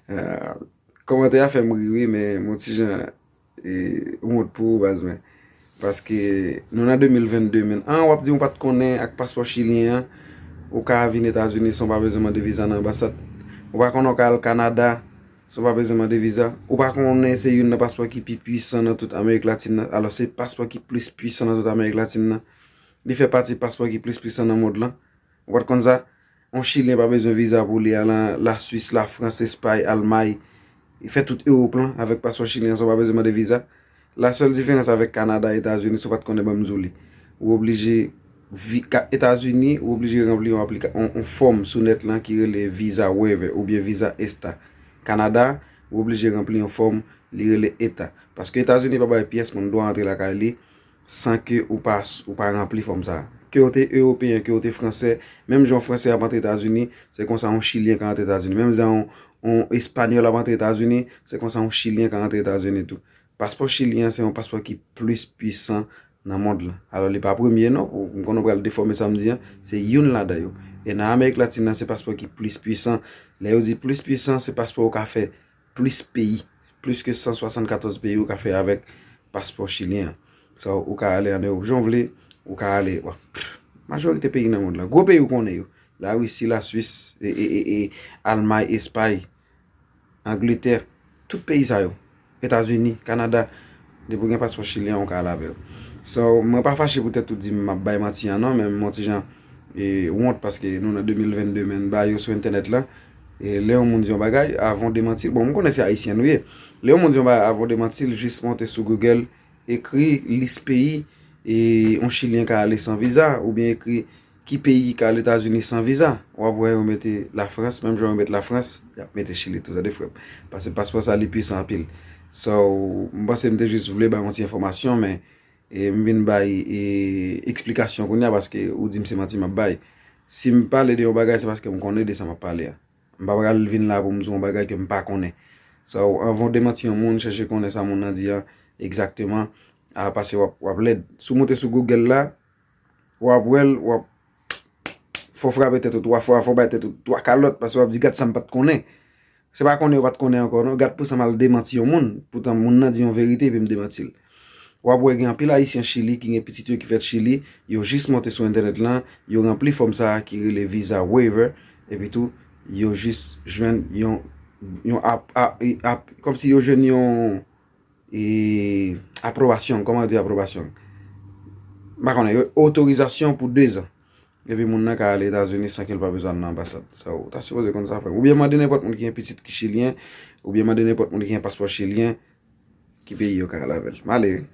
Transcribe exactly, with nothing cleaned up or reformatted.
Ah, kòmantè a fè m ri wi, men m on ti jan e, wont pou ou, baz mwen. Paske nou nan de mil vennde, men an, w ap di w pa t konnen ak paspò chilyen an, ou ka vin Etazini san w pa bezwen mande viza nan anbasad. Ou pa konnen w ka al Kanada san w pa bezwen mande viza. Ou pa konnen se youn nan paspò ki pi pwisan nan tout Amerik Latin nan. Alò, se paspò ki plis pwisan nan tout Amerik Latin nan. Li fè pati paspò ki plis pwisan nan mond lan. Ou pa t konn sa? On Chilyen pa bezwen viza pou li al an Laswis, Lafrans, Espay, Almay. Li fè tout Ewòp lan avèk paspò chilyen, san w pa bezwen mande viza. La sèl diferans avèk Kanada, Etazini, si w pa t konnen, ban m di w li. Ou oblije vi-, ka-, Etazini, ou oblije ranpli yon aplika-, on, on fòm sou nèt lan ki rele viza waiver oubyen viza esta. Kanada, ou oblije ranpli yon fòm, li rele eta. Paske Etazini pa bay pyès moun dwa antre lakay li san ke ou pa, ou pa ranpli fòm sa a. Ke w te ewopeyen, ke w te fransè, menm jan yon fransè ap antre Etazini, se konsa yon chilyen ka antre Etazini. Menm jan yon, yon espanyòl ap antre Etazini, se konsa yon chilyen ka antre Etazini tou. Paspò chilyen an se yon paspò ki plis pwisan nan mond lan. Alò, li pa premye non, pou, m konnen w pral defòme sa m di an, se youn ladan yo. E nan Amerik Latin nan, se paspò ki plis pwisan. Lè yo di plis pwisan, se paspò ou ka fè plis peyi, plis ke san swasannkatòz peyi ou ka fè avèk paspò chilyen an. Sa ou ka ale an Ewòp jan w vle, ou ka ale, bon, pff, majorite peyi nan mond lan. Gwo peyi ou konnen yo, Larisi, Laswis, e, e, e, e, Almay, Espay, Angletè, tout peyi sa yo, Etazini, Kanada, depi w gen paspò chilyen an, ou ka ale avè yo. So, mwen pa fache poutèt ou di m ap bay manti an non, men m on ti jan e, wont paske nou nan de mil vennde, men ba yo sou entènèt la. E lè yon moun di yon bagay, avan w demanti l, bon, m konnen se ayisyen nou ye. Lè yon moun di yon bagay, avan w demanti l, jis monte sou Google, ekri lis peyi e yon chilyen ka ale san viza, oubyen ekri ki peyi ka al Etazini san viza. W ap wè yo mete Lafrans, menm jan yo met Lafrans, y ap mete Chili tou, tande frè m. Paske paspò sa li pwisan anpil. So, m panse m te jis vle bay yon ti enfòmasyon, men e, m vin bay e, eksplikasyon kounye a paske ou di m se manti m ap bay. Si m pale de yon bagay, se paske m konnen de sa m ap pale a. M pa pral vin la pou m di w yon bagay ke m pa konnen. So, anvan w demanti yon moun, chèche konnen sa moun nan di a egzakteman, a, paske w ap, w ap lèd. Si w monte sou Google la, w ap wè l, w ap, fò w frape tèt ou twa fwa, fò w bay tèt ou twa kalòt, paske w ap di, "Gad sa m pa t konnen." Se pa konnen yo pa t konnen ankò, non. Gad pou sa m al demanti yon moun, poutan moun nan di yon verite epi m demanti l. W ap wè gen anpil Ayisyen Chili ki gen pitit yo ki fèt Chili, yo jis monte sou entènèt lan, yo ranpli fòm sa a ki rele visa waiver, epi tou, yo jis jwenn yon, yon ap, ap, ap, kòmsi yo jwenn yon e, apwobasyon, kòman yo di apwobasyon? M pa konnen, yo, otorizasyon pou dezan. Epi moun nan ka ale Etazini san ke l pa bezwen al nan anbasad. Sa ou ta sipoze konn sa, frè m. Oubyen mande nenpòt moun ki gen pitit ki chilyen, oubyen mande nenpòt moun ki gen paspò chilyen, ki peyi yo ka al avè l. M ale wi.